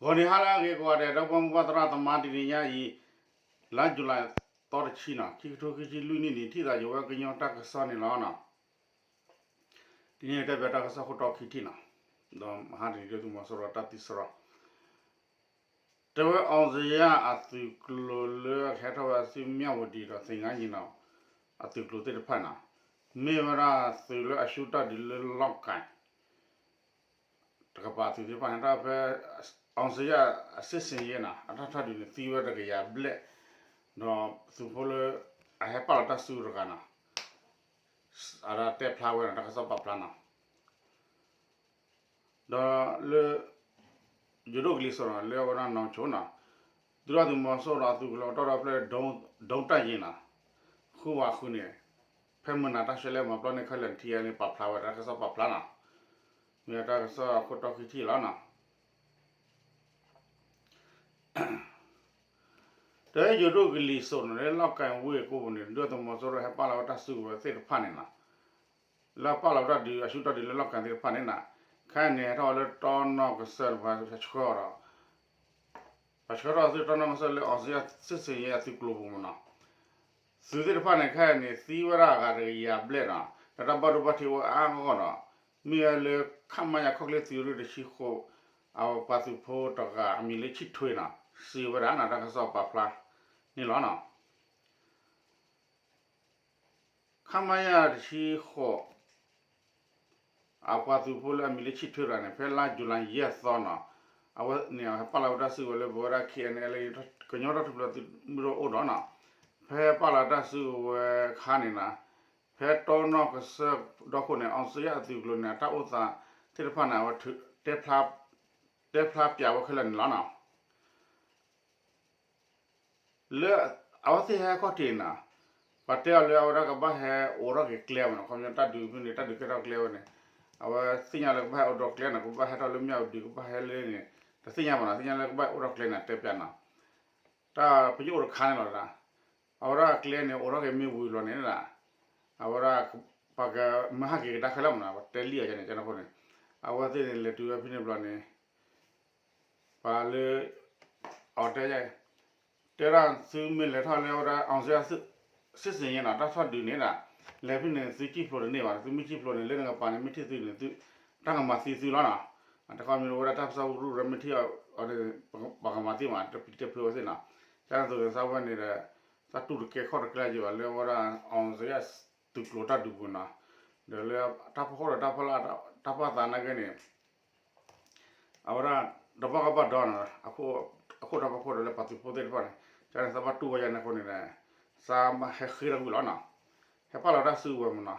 ဂီၤနံၤဟါလၢအဂ့ၤကိးဂၤဒဲး ဒီပုၢ်ဝဲၢ်မုၢ်ဘၣ်သရၣ်သမါ တနံၤညါအံၤ လါယူၤလံ သီတဆံနီၤ ခံကထိခံဆံလွံၢ်နံၣ်န့ၣ် ထံၣ်သးယဝဲကညီတၢ်ကစီၣ်န့ၣ်လီၤနီၤ. တနံၤအံၤတဲပၠးတၢ်ကစီၣ်ခိၣ်တီခံထံၣ်နီၤ, ဒီးမဟါတနံၤဒုၣ်ဒါသုးမီၤစိရိၤတ၁းသံစရီ တဲဝဲ အောင်ဇေယျ အသုးကျိၤလၢအကဟဲထီၣ်ဝဲအသုးမၠၣ်ဝတံၤဒီးသ့ၣ်ငါယံၤနီၤ အသုးကျိၤသ့ၣ်တဖၣ်နီၤ, မ့ၢ်ဝဲဒၣ်သုးလၢအဆူၣ်တၢ်ဒုးလၢလီၢ်ကၤ တကပၤသုးသ့ၣ်တဖၣ်န့ၣ် တၢ်ဖဲ အောင်ဇေယျ အစစ်ဆင်ရေးနီၤ အတၢ်ထီၣ်ဒုးန့ၣ် သံဝဲတကယၤဘျဲၣ်, ဒီးသုးဖိလၢ အဟဲပာ်လီၤတၢ်စုကဝဲၤတဂၤနီၤ အတၢ်တဲဖျါဝဲနီၤ တၢ်ကစီၣ်ပာ်ဖျါနီၤ. ဒီးလၢ ယိၤဒိၣ်ကလံၤစိးနီၤ လၢအဝဲဒၣ်နီၢ်ဆိနီၤ, ဒုၣ်ဒါသုးမီၤစိရိၤအသုးကလီၤကတီၢ်ဒီးဖဲ ဒုံးတပ်ရင်းနီၤ ဃုဝးဃုန့ၣ် ဖဲမုၢ်နၤတၢ်ရှဲလဲၣ်မၤပျီန့ၢ်ခဲလၢာ်န့ၣ် ထံၣ်အန့ၣ်ပာ်ဖျါဝဲတၢ်ကစီၣ်ပာ်ဖျါနီၤ, မ့ၢ်တၢ်ကစီၣ်အခိၣ်တီခံထံၣ်လီၤနီၤ. ဒီးယိၤဒိၣ်ကလံၤစိးနီၤ လၢလီၢ်ကၤဝ့ၢ်ကိးပူၤန့ၣ် ဒုၣ်ဒါသုးမီၤစိရိၤဟဲပာ်လီၤဝဲတၢ်စုကဝဲၤသ့ၣ်တဖၣ်န့ၣ်နီၤ, လၢပာ်လီၤဝဲတၢ်ဒုး အဆူၣ်တၢ်ဒုးလၢလီၢ်ကၤသ့ၣ်တဖၣ်န့ၣ်နီၤ, ခဲအံၤန့ၣ် ဟဲထီၣ်ဝဲလၢတီနီၢ်ကစၢၢ်တပၤဆှၢအီၤဒီး ပှၤဆှၢထီၣ်သုးတီနီၢ်ကစၢၢ်လၢ အောင်ဇေယျ စစ်ဆင်ရေး အသုးကျိၤပူၤမ့ၢ်နီၤ, သုးသ့ၣ်တဖၣ်န့ၣ် ခဲအံၤန့ၣ် သံဝဲဒၣ်အဂၤတကယၤဘျဲၣ်နီၤ, ဒီးတၢ်ဘၣ်ဒိဘၣ်ထံးအိၣ်အါအါဂီၢ်ဂီၢ်ဒီး မ့ၢ်ဝဲလၢ ခမရ ခီၣ်ချ့သုးရ့ၣ်တဆံဃိး အပှၤသုးဖိတဂၤအမံၤလၢဆံၣ်ထွဲနီၤ စံးဝဲဒၣ်နီၤ တၢ်ကစီၣ်ပာ်ဖျါန့ၣ်လီၤနီၤ. ခမရ တဆံဃိး အပှၤသုးဖိလၢအမံၤလၢဆံၣ်ထွဲတဂၤန့ၣ် ဖဲလါယူၤလံယဲၢ်သီနီၤ, အဝဲန့ၣ်ဟဲပာ်လီၤဝဲတၢ်စုကဝဲၤလၢပဝဲဒၣ် ခဲအံၤန့ၣ် လၢကညီတၢ်ထူၣ်ဖျဲးသုးမုၢ်ဒိၣ်အိၣ်ဒီးနီၤ, ဖဲပာ်လီၤတၢ်စုကဝဲၤခါန့ၣ်နီၤ, ဖဲတီနီၢ်ကစၢၢ်ဒီခိၣ်န့ၣ် အောင်ဇေယျ အသုးကျိၤန့ၣ် အတၢ်အိၣ်သးသ့ၣ်တဖၣ်န့ၣ် အဝဲ တဲဖျါပၠးဝဲခဲလၢာ်န့ၣ်လီၤနီၤ. လၢအဝဲသ့ၣ်ဟဲခီၣ်ထံးနီၤ, ပှၤတဲအီၤလၢအဝဲဒၣ်ကဘၣ်ဟဲအိးထီၣ်က့ၤကျဲမ့ၢ်နီၤ, ခီပညီတၢ်ဒုးဖဲန့ၣ် တၢ်ဒုးကဲထီၣ်ကျဲဝဲန့ၣ်, အဝဲသ့ၣ်ညါလၢကဘၣ်ဟဲအိးထီၣ်ကျဲနီၤ, ကဘၣ်ဟဲထီၣ်လၢမၠၣ်ဝတံၤ ကဘၣ်ဟဲလၢန့ၣ် တသ့ၣ်ညါဘၣ်နီၤ, သ့ၣ်ညါလၢကဘၣ်အိးထီၣ်ကျဲန့ၣ် တဲပၠးနီၤ, တၢ်ပညိၣ်အိၣ်တခါန့ၣ်လီၤနီၤ, အဝဲဒၣ်ကျဲန့ၣ် အိးထီၣ်က့ၤမ့ၢ်ဝံၤဘျီန့ၣ် အဝဲဒၣ် ပှၤကမၢဟးက့ၤကဒါခဲလၢာ်မ့ၢ်နီၤ, ပှၤတဲလံအီၤန့ၣ် ကန့ၣ်အဃိန့ၣ်, အဝဲသ့ၣ်န့ၣ် လဲၤတုၤဝဲဖဲန့ၣ်ဘျီန့ၣ် ပှၤလၢ အီၤတဲ တဲဒၣ်သုမ့ၢ်လဲၤထီၣ်လၢအဝဲဒၣ် အောင်ဇေယျ စစ်ဆင်ရေးနီၤ တၢ်ထီၣ်ဒုးန့ၣ်ဒၣ်, လဲၤဖဲန့ၣ်သုစံၣ်ဖျိးတန့ၢ်ဘၣ်, သုမ့ၢ်စံၣ်ဖျိးန့ၣ် လၢနကပၤန့ၣ် မ့ၢ်ထံၣ်သုန့ၣ် တၢ်ကမၤသံသုလီၤနီၤ, တခီမ့ၢ်ဝဲဒၣ်တၢ်ပၢဆှၢကရူၢ်ဒီး မ့ၢ်ထံၣ်အီၤဒီး ပှၤကမၤသံမး တပျံၤတဖုးဝဲသ့ၣ်နီၤ, ကန့ၣ်အသိးန့ၣ် သးဝဲန့ၣ်ဒီး သးတူၢ်တကဲခီၣ်တကျဲယံၤဘၣ် လၢအဝဲဒၣ် အောင်ဇေယျ သုးကျိၤတၢ်ဒုးပူၤနီၤ, ဒီးလၢတၢ်ဖီခိၣ်ဒီးတၢ်ဖီလာ် တၢ်ပာ်သးနာ်က့န့ၣ် အဝဲဒၣ် တဘၣ်ကဘၣ်ဒီးနီၤ အခိၣ်တၢ်ဖီခိၣ်ဒီးလၢပှၤသုးဖိသ့ၣ်တဖၣ်န့ၣ် ကန့ၣ်သးဘၣ်တူၢ်ဝဲယၤန့ၣ်အဃိန့ၣ်ဒီး သးမၤဟဲဃ့ထီၣ်ကွံာ်လီၤနီၤ, ဟဲပာ်လီၤတၢ်စုကဝဲၤမ့ၢ်နီၤ,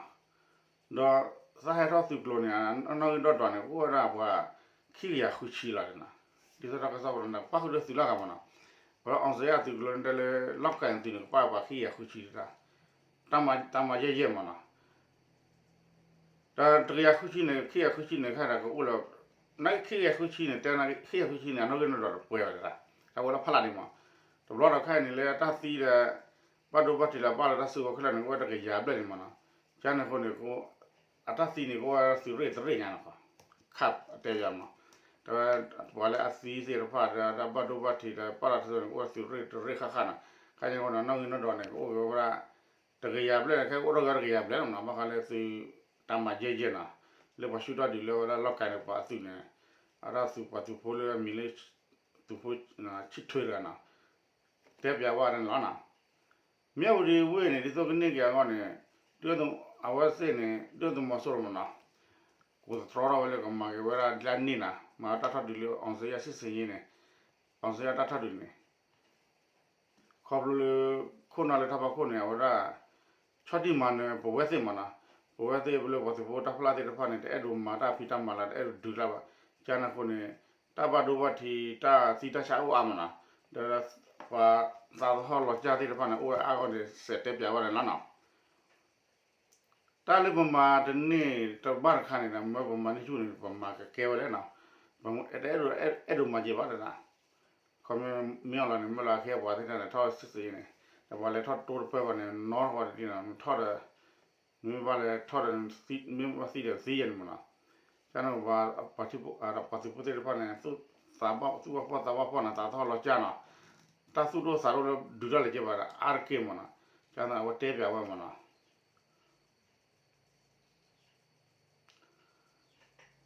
ဒီးသးဟဲထီၣ်သုးကျိၤန့ၣ် အနီၣ်ဂံၢ်ဒီးဒီးန့ၣ် အိၣ်ဝဲဒၣ်ပှၤခံကယၤဃုဆံလီၤနီၤ, ဒ်သိးတၢ်ကစီၣ်ဖိန့ၣ် ပၣ်ဃုာ်ဒီးသုးလၢအဂၤမ့ၢ်နီၤ, ပှၤလၢ အောင်ဇေယျ အသုးကျိၤန့ၣ် တဲလၢလီၢ်ကၤသုးန့ၣ် ကပၣ်ပှၤခံကယၤဃုဆံတၢ်, တၢ်မၤယဲၢ်ယဲၢ်မ့ၢ်နီၤ တကယၤဃုဆံန့ၣ် ခံကယၤဃုဆံန့ၣ် ခဲဒၣ်ကအိၣ်လၢ နခံကယၤဃုဆံန့ၣ် တဲနခံကယၤဃုဆံန့ၣ် အနီၣ်ဂံၢ်နီၣ်ဒွးတပှဲၤဘၣ်တဒၣ်, တၢ်ဝဲလၢဖးလၢ်ဒံးမး, တဘျီဒီးခဲအံၤန့ၣ် လၢအတၢ်သံဒီး ဘၣ်ဒိဘၣ်ထံးဒီးပာ်လီၤတၢ်စုကဝဲၤခဲလၢာ်န့ၣ် အိၣ်ဝဲတကယၤဘျဲၣ်န့ၣ်မးနီၤ, ကန့ၣ်အဃိန့ၣ် အတၢ်သံန့ၣ် ကအိၣ်ဝဲသုးရ့ၣ်တရ့ၣ်ညါနီၤ, ခးတဲယၤမး, တဝဲ ပှၤလၢအသံသ့ၣ်တဖၣ်ဒီး တၢ်ဘၣ်ဒိဘၣ်ထံးဒီး ပာ်လီၤတၢ်စုကဝဲၤန့ၣ် ကအိၣ်ဝဲသုးရ့ၣ်တရ့ၣ်ဃၣ်ဃၣ်နီၤ, ခဲအံၤန့ၣ် နီၣ်ဂံၢ်နီၣ်ဒွးန့ၣ် ကအိၣ်ဝဲဒၣ် တကယၤဘျဲၣ်န့ၣ် ခဲအိၣ်ထီၣ်က့ၤတကယၤဘျဲၣ်လီၤမးနီၤ, ဘၣ်ဃးလၢသုးတၢ်မၤယဲၢ်ယဲၢ်နီၤ, လၢပှၤဆူၣ်တၢ်ဒုးလၢဝဲဒၣ်လီၢ်ကၤန့ၣ် ပှၤအသုးန့ၣ်, အတၢ်သုးပှၤသုးဖိလၢအမံၤလၢ သုးဖိ ဆံၣ်ထွဲတဂၤနီၤ, တဲပၠးဝဲဒၣ်န့ၣ်လီၤနီၤ, မၠၣ်ဝတံၤဝ့ၢ်န့ၣ် ဒ်သိးကန့ၢ်က့ၤအဂီၢ်န့ၣ်, အဝဲသ့ၣ်န့ၣ် ဒုၣ်ဒါသုးမီၤစိရိၤမးနီၤ, ကိးသတြီထီၣ်ဝဲလၢကမၤက့ၤဝဲဒၣ်လၢန့ၣ်နီၤ, မၤတၢ်ထီၣ်ဒုးလၢ အောင်ဇေယျ စစ်ဆင်ရေးန့ၣ်, အောင်ဇေယျ တၢ်ထီၣ်ဒုးန့ၣ် ခီဖျိလၢ ခိၣ်နၢ်လၢတၢ်ဖီခိၣ်န့ၣ် အဝဲဒၣ် ဆီၣ်တံၢ်မၤနၢၤပဝဲသ့ၣ်မးနီၤ, ပဝဲသ့ၣ်လၢပှၤသုးဖိတၢ်ဖျၢၣ်သ့ၣ်တဖၣ်န့ၣ် တအဲၣ်ဒိးမၤတၢ်ဖံးတၢ်မၤလၢ တအဲၣ်ဒိးဒုးတၢ်ဘၣ်, ကန့ၣ်အဃိန့ၣ် တၢ်ဘၣ်ဒိဘၣ်ထံး တၢ်သံတၢ်ဆါအိၣ်အါမးနီၤ, ဒီးပှၤသးသဟီၣ်လီၤကၢ်သ့ၣ်တဖၣ်န့ၣ် အိၣ်ဝဲအါဂီၢ်န့ၣ် စဲးတဲပၠးဝဲဒၣ်န့ၣ်လီၤနီၤ. တၢ်လၢပမၤတန့ၢ်တဘၣ်တခါန့ၣ်ဒီး မၢပမၤန့ၢ်ဆူၣ်န့ၣ် ပမၤကကဲဝဲလဲၣ်နီၤ, အဲၣ်ဒိးမၤက့ၤဘၣ်တဒၣ်, ခီမ့ၢ်မ့ၢ်အီၤလီၤန့ၣ် မ့ၢ်လီၤအခ့အပှၤသ့ၣ်တဖၣ်န့ၣ် ထီၣ်စစ်ဆင်ရေးန့ၣ်, ဒီးပှၤလဲၤထီၣ်တိတပၢၢ်ဘၣ်န့ၣ် နီထီၣ်ဝဲတဒ်နီၤ, မ့ၢ်ထီၣ်ဒီး မ့ၢ်ဘၣ်လဲၤထီၣ်ဒီး မ့ၢ်ဘၣ်သံဒီးသံယဲၢ်န့ၣ်မးနီၤ, ကန့ၣ် ပှၤသုးဖိသ့ၣ်တဖၣ်န့ၣ် သူၣ် သးဘၣ်သူၣ်ဘၣ်ဖှီၣ်သးဘၣ်ဖှီၣ်နီၤ သးသဟီၣ်လီၤကၢ်နီၤ, တၢ်သူၣ်ဒိၣ်သးဒိၣ်လၢဒုးတၢ်လၢကဲဘၣ်ဒီး အါတက့ၢ်မးနီၤ, ကၢ်သးအဝဲတဲပၠးဝဲမးနီၤ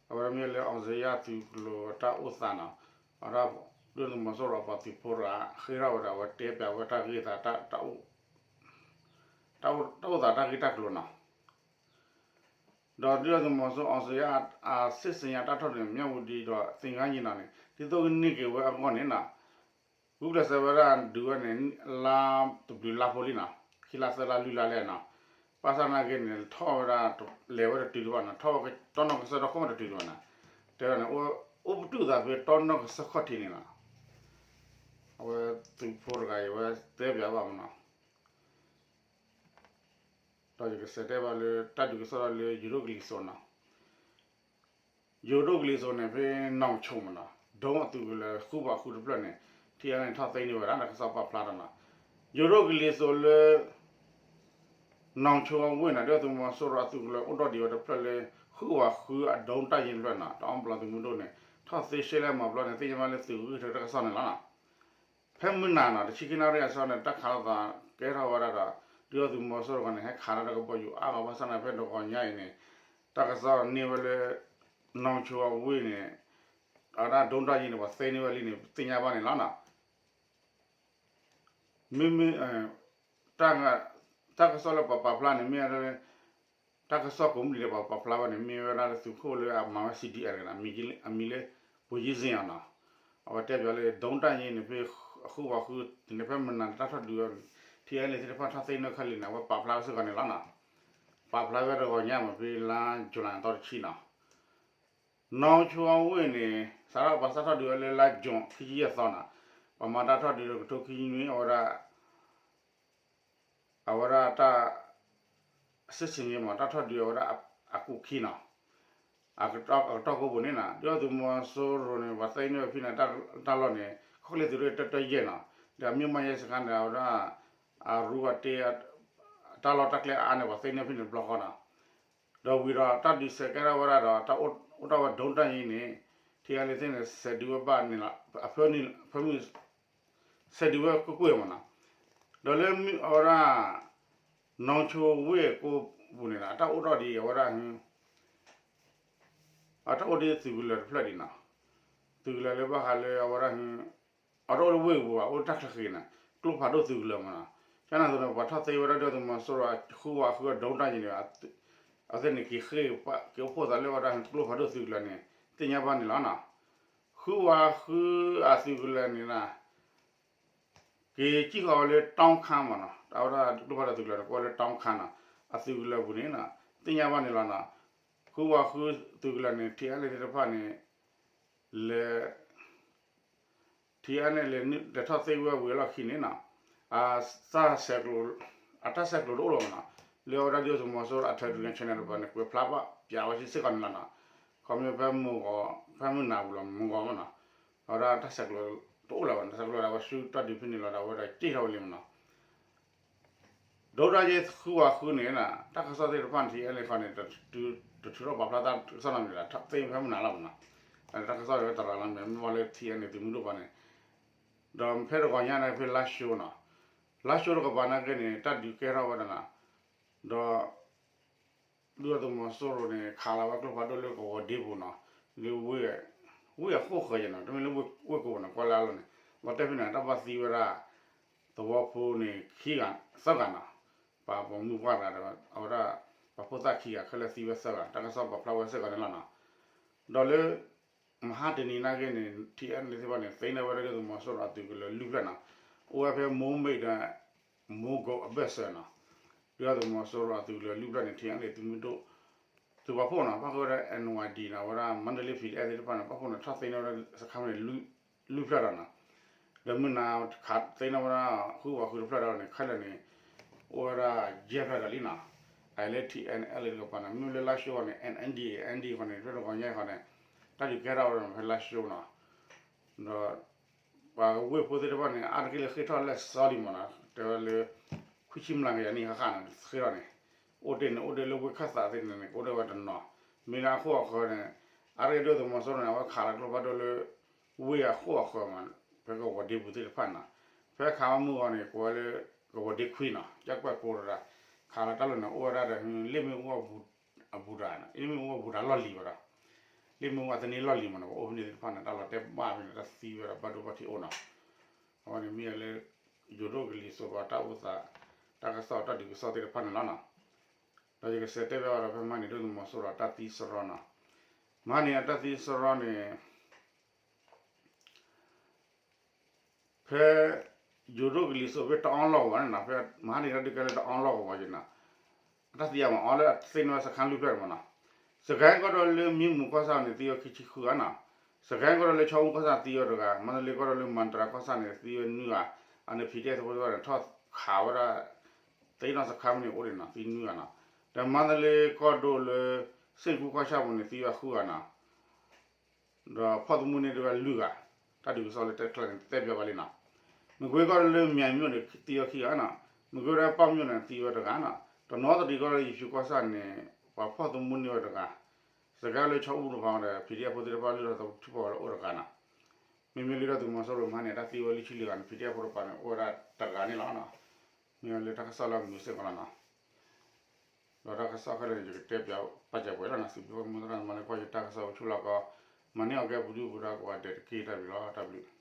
အဝဲမ့ၢ်လၢ အောင်ဇေယျ သုးကျိၤတၢ်အိၣ်သးနီၤ, အဝဲဒၣ် ဒုၣ်ဒါသုးမီၤစိရိၤအပှၤသုးဖိတဂၤ ဃ့ထီၣ်ဝဲဒီး အဝဲတဲပၠးဝဲတၢ်ဂ့ၢ်သး တၢ်အိၣ်သးတၢ်ဂ့ၢ်တၢ်ကျိၤနီၤ, ဒီးဒုၣ်ဒါသုးမီၤစိရိၤ အောင်ဇေယျ အစစ်ဆင်ရေး အတၢ်ထီၣ်ဒုးန့ၣ် မြဝတီ ဒီး သင်္ဃန်းညီနောင် န့ၣ် ဒ်သိးကန့ၢ်က့ၤဝဲအဂီၢ်န့ၣ်နီၤ ဂုာ်ကျဲးစၢးဝဲဒၣ်ဒုးဝဲန့ၣ် လါတဘျုးလါဖိလံနီၤ, ခံလါသၢလါလွံၢ်လါလဲၣ်နီၤ, ဘၣ်ဆၣ်သနာ်က့န့ၣ် ထီၣ်ဝဲဒၣ် လဲၤဝဲတတုၤဒံးဘၣ်နီၤ, ထီၣ်ဝဲတီနီၢ်ကစၢၢ်ဒီခိၣ်မ့ၢ်တတုၤဒံးဘၣ်နီၤ, တဲဝဲန့ၣ် အိၣ်ပတုာ်သးဖဲတီနီၢ်ကစၢၢ်ခီၣ်ထံးန့ၣ်လီၤ, အဝဲသုးဖိတဂၤအံၤဝဲတဲပၠးဘၣ်မးနီၤ, ဒီးယကစးတဲဘၣ်လၢတၢ်ဒုးကစီၣ်ဒီးလၢယိၤဒိၣ်ကလံၤစိးနီၤ ယိၤဒိၣ်ကလံၤစိးန့ၣ် ဖဲနီၣ်ဆိမးနီၤ, ဒုံးအသုးကလၢၤဃုဝးဃုတဖျၢၣ်န့ၣ် ထံအါန့ၣ်ထီၣ်သ့န့ၢ်ဝဲဒၣ် တၢ်ကစီၣ်ပာ်ဖျါထီၣ်နီၤ, ယိၤဒိၣ်ကလံၤစိးလၢ နီၣ်ဆိအဝ့ၢ်န့ၣ် ဒုၣ်ဒါသုးမီၤစိရိၤအသုးကလၢၤအိၣ်ထီၣ်ဒံးဝဲတဖျၢၣ်လၢ ဃုဝးဃုအဒုံးတၢ်ယ့ၣ်တဖျၢၣ်နီၤ, တၢ်အီၣ်ဘျီသုးမုၢ်ဒိၣ်န့ၣ် ထီၣ်သ့ရှဲလဲၣ်မၤဘျီန့ၣ် သ့ၣ်ညါဘၣ်လၢသုးဂံၢ်ထၢတၢ်ကစီၣ်န့ၣ်လီၤနီၤ. ဖဲမုၢ်နၤနီၤ တဆံခံနၣ်ရံၣ်အဆၢန့ၣ် တၢ်ခးလိာ်သးကဲထီၣ်ဝဲဒၣ်ဒီး ဒုၣ်ဒါသုးမီၤစိရိၤတဂၤန့ၣ် ဟဲခးလီၤတၢ်ကဘီယူၤအါဂၤဘၣ်ဆၣ်န့ၣ် ဖဲတဂီၤညါအံၤန့ၣ် တၢ်ကစီၣ်န့ၢ်ဝဲလၢ နီၣ်ဆိအဝ့ၢ်န့ၣ် အဝဲဒၣ်ဒုံးတၢ်ယ့ၣ်န့ၣ် ပှၤသ့န့ၢ်ဝဲလံန့ၣ် သ့ၣ်ညါဘၣ်န့ၣ်လီၤနီၤ. မ့မ့ၢ် တၢ်ကစီၣ်လၢပှၤပာ်ဖျါန့ၣ် မ့ၢ် တၢ်ကစီၣ်ကိးမုၢ်နံၤဒဲးပှၤပာ်ဖျါဝဲန့ၣ် မ့ၢ်ဝဲဒၣ်လၢသုးခိၣ်လၢအမၤဝဲ စီးဒီးအး တဂၤန့ၣ် အမံၤလၢ ဗိုလ်ကြီးဇင်အောင် နီၤ. အဝဲတဲပၠးလၢ ဒုံးတၢ်ယ့ၣ်န့ၣ် ဖဲဃုဝးဃုန့ၣ် ဖဲမုၢ်နၤန့ၣ်တၢ်ထီၣ်ဒုးဝဲ ထံအါန့ၣ်သ့ၣ်တဖၣ်ထီၣ်သ့န့ၢ်ခဲလံန့ၣ် အဝဲပာ်ဖျါဝဲစ့ၢ်ကီးန့ၣ်လီၤနီၤ. ပာ်ဖျါဝဲတဂီၤညါမး ဖဲလါယူၤလံအသီတဆံနီၤ နီၣ်ဆိအဝ့ၢ်န့ၣ် စးထီၣ်ပှၤစးထီၣ်ဒုးဝဲလၢလါယူၤခံဆံယဲၢ်သီနီၤ, ပှၤမၤတၢ်ထီၣ်ဒုးဒီးကထိခံဆံနွံ အဝဲဒၣ် အဝဲဒၣ်တၢ် စစ်ဆင်ရေးမး တၢ်ထီၣ်ဒုးအဝဲဒၣ်အကူာ်ခံနီၤ, အကတီၢ်ကိးပူၤန့ၣ်နီၤ ဒုၣ်ဒါသုးမီၤစိရိၤန့ၣ် ပှၤသ့န့ၢ်ဝဲဖဲန့ၣ် တၢ်လီၢ်န့ၣ် ခီၣ်ချ့သုးရ့ၣ်တၢတၢယဲၢ်နီၤ, ဒီးအမ့ၢ်မၤယဲၢ်စခါန့ၣ် အဝဲဒၣ် အရူအတ့ တၢ်လီၢ်တၢ်ကျဲအါန့ၣ် ပှၤသ့န့ၢ်ဖဲန့ၣ်တဘျီဃီနီၤ. ဒီးဝံၤဒီးတၢ်ဒုးစဲးကဲထီၣ်ဝဲဒၣ်ဒီး တၢ်အိၣ်ထီၣ်ဝဲဒုံးတၢ်ယ့ၣ်န့ၣ် ထံအါန့ၣ်သ့ၣ်န့ၣ် စဲးဒုးဝဲဘၣ်န့ၣ်လီၤ, အဖၢမုၢ် စဲးဒုးဝဲကွ့ၢ်ကွ့ၢ်မးနီၤ. ဒီးလၢအဝဲဒၣ် နီၣ်ဆိဝ့ၢ်ကိးပူၤန့ၣ် အတၢ်အိၣ်ထီၣ်ဒ်အဝဲဒၣ် အတၢ်အိၣ်ဒ်သုးကလၢၤတဖျၢၣ်ဒံးနီၤ, သုးကလၢၤလၢဘၣ်ဃးလၢအဝဲဒၣ် အတအိၣ်လၢဝ့ၢ်ကပူၤဘၣ် အိၣ်တၢ်ချၢဃ့န့ၣ် ကျိဖးဒိၣ်သုးကလၢၤမးနီၤ. ကန့ၣ်အသိးန့ၣ် ပှၤထီၣ်သ့ဝဲဒၣ်ဒုၣ်ဒါသုးမီၤစိရိၤ ဃုဝးဃုအဒုံးတၢ်ယ့ၣ်န့ၣ် အဝဲသ့ၣ်န့ၣ်က့ၤဃ့ က့ၤအိၣ်ဖှိၣ်သးလၢအဝဲဒၣ်ကျိဖးဒိၣ်သုးကလၢၤန့ၣ် သ့ၣ်ညါဘၣ်န့ၣ်လီၤနီၤ. ဃုဝးဃုအသုးကလၢၤန့ၣ် က့ၤစံၣ်ဃီၤဝဲလၢတီခါမးနီၤ, အဝဲဒၣ်ကျိဖးဒိၣ်သုးကလၢၤန့ၣ် ကိးဝဲလၢတီခါနီၤ, အသုးကလၢၤပူၤန့ၣ် သ့ၣ်ညါဘၣ်န့ၣ်လီၤနီၤ. ဃုဝးဃုသုးကလၢၤန့ၣ် ထံအါန့ၣ်သ့ၣ်တဖၣ်န့ၣ် လဲၤ ထံအါန့ၣ်လဲၤထီၣ်သ့ဝဲဝံၤအလီၢ်ခံန့ၣ်နီၤ, အတၢ်ဆဲးကျိး အတၢ်ဆဲးကျိးတအိၣ်လၢၤမးနီၤ, လၢအဝဲဒၣ်ဒုၣ်ဒါသုးမီၤစိရိၤအ Telegram channel တပၤန့ၣ် ကွဲးဖျါဘၣ်ပၠးဝဲစ့ၢ်ကီးန့ၣ်လီၤနီၤ, ခီဖျိဖဲမုၢ်ဂီၤ ဖဲမုၢ်နၤပူၤလီၤ မုၢ်ဂီၤမးနီၤ, အဝဲဒၣ်တၢ်ဆဲးကျိးတအိၣ်လၢၤဘၣ်နီၤ, ဆဲးကျိးဒီးအဝဲဆူတၢ်ဒုးဖဲန့ၣ်လီၤဒီး အဝဲဒၣ်တ့ၢ်ထီၣ်ဝဲလံမးနီၤ. ဒုၣ်ဒါသုးဃုဝးဃုန့ၣ် တၢ်ကစီၣ်သ့ၣ်တဖၣ်န့ၣ် ထံအါန့ၣ်ဃီန့ၣ် တထုးထီၣ်ပာ်ဖျါတၢ်ကစီၣ်နီတမံၤလၢၤ, သ့ဖဲမုၢ်နၤလီၤမးနီၤ, တၢ်ကစီၣ်ဝဲတရၤလီၤမ့ၢ် မ့ၢ်ဝဲလၢထံအါန့ၣ်သုးမုၢ်ဒိၣ်ပၤန့ၣ်, ဒီးဖဲတဂီၤညါန့ၣ် ဖဲလါၡိနီၤ, လါၡိတကပၤနာ်က့န့ၣ် တၢ်ဒုးကဲထီၣ်ဝဲဒၣ်နီၤ, ဒီး ဒုၣ်ဒါသုးမီၤစိရိၤန့ၣ် ခးလီၤဝဲကျိဖးဒိၣ်လၢကဝီၤဒ့ပူၤနီၤ, လၢဝ့ၢ် ဝ့ၢ်အဃိၣ်ဃၢၤယဲနီၤ, တမ့ၢ်လၢဝ့ၢ်ကိးပူၤနီၤ, ကွၢ်လၢအလီၢ်န့ၣ်, လီၤတဲာ်ဖဲန့ၣ် တၢ်ဘၣ်သံဝဲဒၣ် သဝီဖိန့ၣ် ခံဂၤ သၢဂၤနီၤ, ပှၤပိာ်မုၣ်ပှၢ်တဂၤဒီး အဝဲဒၣ် ပှၤဖိသၣ်ခံဂၤ ခဲလၢာ်သံဝဲသၢဂၤ, တၢ်ကစီၣ်ပာ်ဖျါဝဲစ့ၢ်ကီးန့ၣ်လီၤနီၤ. ဒီးလၢ မဟါတနံၤနာ်က့န့ၣ် ထံအါန့ၣ်သ့ၣ်တဖၣ်န့ၣ် သ့န့ၢ်ဝဲဒၣ်ဒုၣ်ဒါသုးမီၤစိရိၤအသုးကလၢၤလွံၢ်ဖျၢၣ်နီၤ, အိၣ်ဝဲဖဲမိၢ်ဘ့ၣ်ဒီး မိၢ်ကိးအဘၢၣ်စၢၤနီၤ, ဒုၣ်ဒါသုးမီၤစိရိၤအသုးကလၢၤလွံၢ်ဖျၢၣ်န့ၣ် ထံအါန့ၣ်သုးမုၢ်ဒိၣ် သုးပာ်ဖှိၣ်နီၤ, ပၣ်ဃုာ်ဝဲဒၣ် NYD နီၤ, ဝဲဒၣ် မါတလ့ PDF သ့ၣ်တဖၣ်န့ၣ် ပၣ်ဃုာ်န့ၣ် ထီၣ်သ့န့ၢ်ဝဲဒၣ်စခါန့ၣ် လွံၢ်ဖျၢၣ်ဒီးနီၤ, ဒီးမုၢ်နၤခးသ့န့ၢ်ဝဲဒၣ် ဃုဝးဃုတဖျၢၣ်ဒီးန့ၣ် ခဲလၢာ်န့ၣ် အိၣ်ဝဲဒၣ်ယဲၢ်ဖျၢၣ်ဒီးလံနီၤ, အလဲၤ ထံအါန့ၣ် အလဲၤတကပၤန့ၣ် မ့ၢ်လၢလါၡိန့ၣ် NNDAA ND ဃီန့ၣ် ဖဲတဂီၤညါဃီန့ၣ် တၢ်ဒုးကဲထီၣ်ဝဲဒၣ်ဖဲလါၡိနီၤ, ဒီး ပှၤဝ့ၢ်ဖိသ့ၣ်တဖၣ်န့ၣ် အါတက့ၢ်လၢဃ့ၢ်ထီၣ်လၢစီလံမးနီၤ, တဲဝဲလၢ ခွံဆံမျးကယၤနံၣ်ဟါဃၣ်န့ၣ် ဃ့ၢ်ထီၣ်န့ၣ်, အိၣ်တ့ၢ်န့ၣ် အိၣ်တ့ၢ်လၢဝ့ၢ်ခၢၣ်သးသ့ၣ်န့ၣ်န့ၣ် ကအိၣ်တ့ၢ်ဝဲတနီၤ, မ့ၢ်လၢအဃိအဃၢၤန့ၣ် အါတက့ၢ်ဒုၣ်ဒါသုးမီၤစိရိၤန့ၣ် အဝဲခးလီၤကျိဖးဒိၣ်လၢ ဝ့ၢ်အဃိအဃၢၤမး ဖဲကဝီၤဒ့ပူၤသ့ၣ်တဖၣ်နီၤ, ဖဲခးမုၢ်ဂီၤန့ၣ် ကိးဝဲလၢ ကဝီၤဒ့ခွံနီၤ ကၠၢ်ကွဲၢ်ကိးတရၢ, ခးလီၤတၢ်လီၢ်န့ၣ် အိၣ်ဝဲဒၣ်ဒီး လ့ၣ်မ့ၣ်အူအဘူးတၢ်, လ့ၣ်မ့ၣ်အူအဘူးတၢ်လီၢ်လံၤဘၣ်ဒီး လ့ၣ်မ့ၣ်အူအသန့လီၢ်လံၤမးနီၤ, ပအိၣ်ဖဲန့ၣ်သ့ၣ်တဖၣ်န့ၣ် တၢ်လီၤတဲာ်ဘၣ်ဖဲန့ၣ် တၢ်သံဝဲဒၣ်ဘၣ်ဒိဘၣ်ထံးအိၣ်နီၤ, အဝဲန့ၣ်မ့ၢ်လၢ ယိၤဒိၣ်ကလံၤစိးပၤတၢ်အိၣ်သး တၢ်ကစီၣ်တၢ်ဒုးကစီၣ်သ့ၣ်တဖၣ်န့ၣ်လီၤနီၤ, ဒီးယကစးတဲဘၣ်ဝဲဒီးဖဲမဟါန့ၣ် ဒုၣ်ဒါသုးမီၤစိရိၤတၢ်သံစရီနီၤ, မဟါန့ၣ်အတၢ်သံစရီန့ၣ် ဖဲ ယိၤဒိၣ်ကလံၤစိးဖဲတအီလီၢ်ကဝီၤန့ၣ်နီၤ, ဖဲမဟါန့ၣ်တၢ်ဒုးကဲလၢတအီလီၢ်ကဝီၤယဲနီၤ, အတၢ်သံအါမး အီလၢအသ့ၣ်နီၣ်စခါလွံၢ်ဖျၢၣ်မးနီၤ, စကဲကီၢ်ဒိၣ်လၢမံမူၤကီၢ်ဆၣ်န့ၣ် သံဝဲခံဆံဃုဂၤနီၤ, စကဲကီၢ်ဒိၣ်လၢဆီအူကီၢ်ဆၣ်သံဝဲတဂၤ, မန္တလေးကီၢ်ဒိၣ်လၢမန္တရၣ်ကီၢ်ဆၣ်န့ၣ် သံဝဲနွံဂၤ, အန့ၣ် PDF သ့ၣ်တဖၣ်န့ၣ် ထီၣ်ခးဝဲဒၣ် သ့ၣ်နီၣ်စခါမ့ၢ်န့ၣ်အိၣ်ဒံးနီၤ သံနွံဂၤနီၤ, ဒီးမန္တလေးကီၢ်ဒိၣ်လၢ စ့ၣ်ကူကီၢ်ဆၣ်ပူၤန့ၣ် သံဝဲဃုဂၤနီၤ ဒီးဖီၣ်သမူန့ၣ်ဒၣ်ဝဲလွံၢ်ဂၤ, တၢ်ဒုးကစီၣ်လၢတဲချၢန့ၣ် တဲပၠးဝဲလံနီၤ, မကွ့ကီၢ်ဒိၣ်လၢမၠဲၤမၠိၣ်န့ၣ် သံဝဲခံဂၤနီၤ, မကွ့ကီၢ်ဒိၣ်လၢပီၣ်မၠိၣ်န့ၣ် သံဝဲတဂၤနီၤ, တနီသရံၣ်ကီၢ်ဒိၣ်လၢယဖၠူကီၢ်ဆၣ်န့ၣ် ပှၤဖီၣ်သမူန့ၢ်ဝဲတဂၤ, စကဲလၢဆီအူတဖၣ်ဒီး PDF ဖိသ့ၣ်တဖၣ်လုၢ်ထီၣ်သးထံၣ်ဖီၣ်ဝဲလၢအိၣ်တဂၤနီၤ, မ့မ့ၢ်လၢဒုၣ်ဒါသုးမီၤစိရိၤမဟါန့ၣ် တၢ်သံဝဲလွံၢ်ဆံလွံၢ်ဂၤန့ၣ် PDF ဖိတဖၣ်န့ၣ် အိၣ်ဝဲဒၣ်တဂၤန့ၣ်လီၤ, မ့ၢ်လၢတၢ်ကစီၣ်လၢအမုာ်စ့ၢ်ကီးလီၤနီၤ ဒီးတၢ်ကစီၣ်ခဲလၢာ်န့ၣ် ယကတဲပၠးပာ်စၢၤပှဲၤလီၤနီၤ, စံးဘျုးမုၢ်သရၣ်မၤလၢကွၢ်ယတၢ်ကစီၣ်အိၣ်ဆူၣ်လီၤကီး, မၤန့ၢ်အီၣ်ကဲပူၤဒုပူၤဒါကိးဂၤဒဲးတက့ၢ် တၢ်ဘျုးလီၤ တၢ်ဘျုး